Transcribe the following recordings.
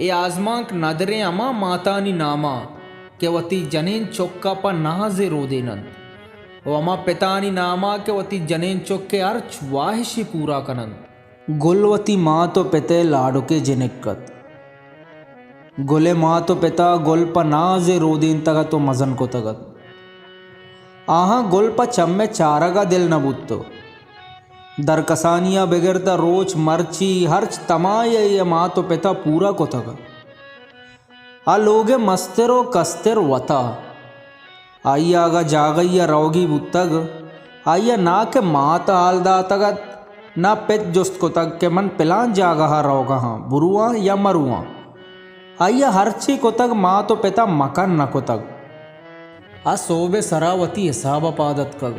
اے آزمانک ندریں ہما ماتانی ناما کہ وتی جنین چکا پہ نازے رودیننت و ہما پتانی ناما کہ وتی جنین چکے ہرچ واہشے پورا کننت۔ گل وتی مات و پتئے لاڈکے جنک ات۔ گلئے مات و پتا گل پہ نازے رودینتگ ات و مزن کتگ ات۔ آہاں گل پہ چمئے چارگا دل نہ بوت۔ درکسانیا بگر تاں روچ مرچی ہرچ تمائے آئیئے مات و پتا پورا کتگ۔ آ لوگئے مستر و کستر وتا۔ آئیا اگاں جاگہیا روگی بوتگ، آئیا نا کہ مات حال داتگ ات، نا پت جست کتگ کہ من پلان جاگہا روگا آں، برواں یا مرواں۔ آئیا ہرچی کتگ مات و پتا مکن نہ کتگ۔ آ سہبئے سرا وتی حسابا پاد اتکگ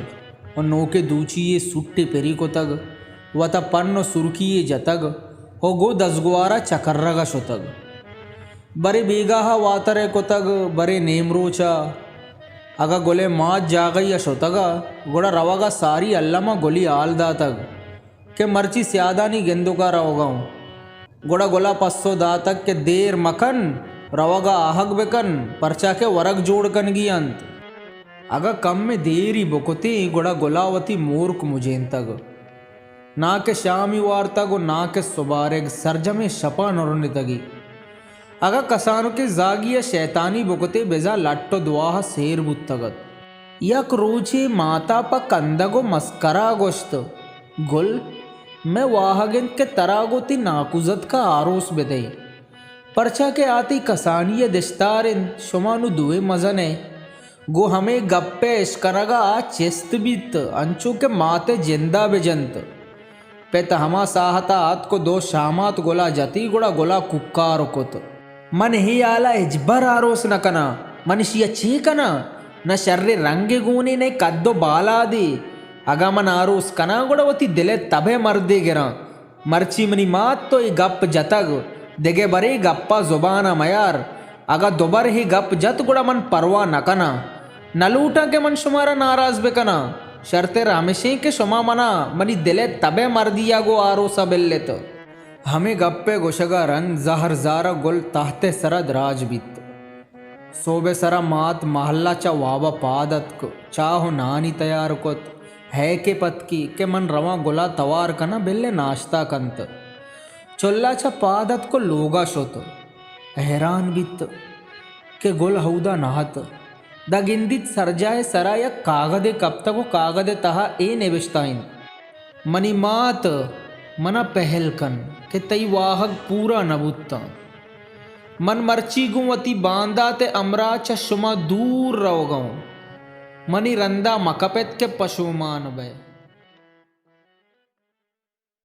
و نوکیں دوچیے سوٹے پری کتگ، وتا پن و سرکیے جتگ و گوں دزگوارا چکرگا شتگ۔ برے بیگاہا واترئے کتگ، برے نیمروچا۔ اگاں گلئے مات جاگہیا شتگ ات، گڑا روگا ساری الما گلی حال داتگ کہ مرچی سیادانی گندکا روگا اوں۔ گڑا گلا پسو داتگ کہ دیر مکن، روگا آہگ بکن، پرچا کہ ورگ جوڑ کنگی انت۔ اگاں کمے دیری بکتیں، گڑا گلا وتی مورک مجینتگ۔ نا کہ شامی وارتگ و نا کہ سبارگ، سرجمیں شپا نرنتگی۔ اگاں کسانکیں زاگیا شیطانی بکتیں، بزاں لٹ و دعاہا سیر بوتگ ات۔ یک روچے ماتا پہ کندگ و مسکرا گوشت، گل، مئے واہگ انت کہ ترا گوں تئی ناکوزتکا آروس بدئیں، پرچا کہ آ تئی کسانیئے دشتار انت، شما نوں دوئیں مزن ئے۔ گوں ہمے گپئے اشکنگا آ چست بیت، انچو کہ ماتئے جندا بجنت۔ پت ہما ساہتا آتک و دو شامات گلا جتی، گڑا گلا کوکار کت۔ من اے ہیالا ہچبر آروس نہ کناں، من اشیا چے کناں؟ نہ شریں رنگے گونی، نہ کد و بالادے۔ اگاں من آروس کناں، گڑا وتی دلئے تبئے مردے گراں۔ مرچی منی مات تو اے گپ جتگ، دگہ برے گپا زبانا میار۔ اگاں دوبر اے گپ جت، گڑا من پرواہ نہ کناں۔ نہ لوٹاں کہ من شمارا ناراض بکناں۔ شرتر ہمشیں کہ شما منا منی دلئے تبئے مردیا گوں آروسا بلت۔ ہمے گپئے گوشگا رند زہر زارا گل تہتئے سرا دراج بیت۔ سہبئے سرا مات مہلا چہ وابا پاد اتک، چاہ و نانی تیار کت، ہئیکے پتکی کہ من رواں گلا توار کناں، بلے ناشتہ کنت۔ چلا چہ پاد اتک و لوگا شت۔ حیران بیت کہ گل ہئودا نہ ات۔ داں گندیت سرجاہئے سرا یک کاگدے کپتگ و کاگدئے تہا اے نبشتہ انت، منی مات، منا پہل کن کہ تئی واہگ پورا نہ بوتاں۔ من مرچی گوں وتی بانداتئے ہمراہ چہ شما دور روگا اوں۔ منی رندا مکپیت کہ پشومان بئے۔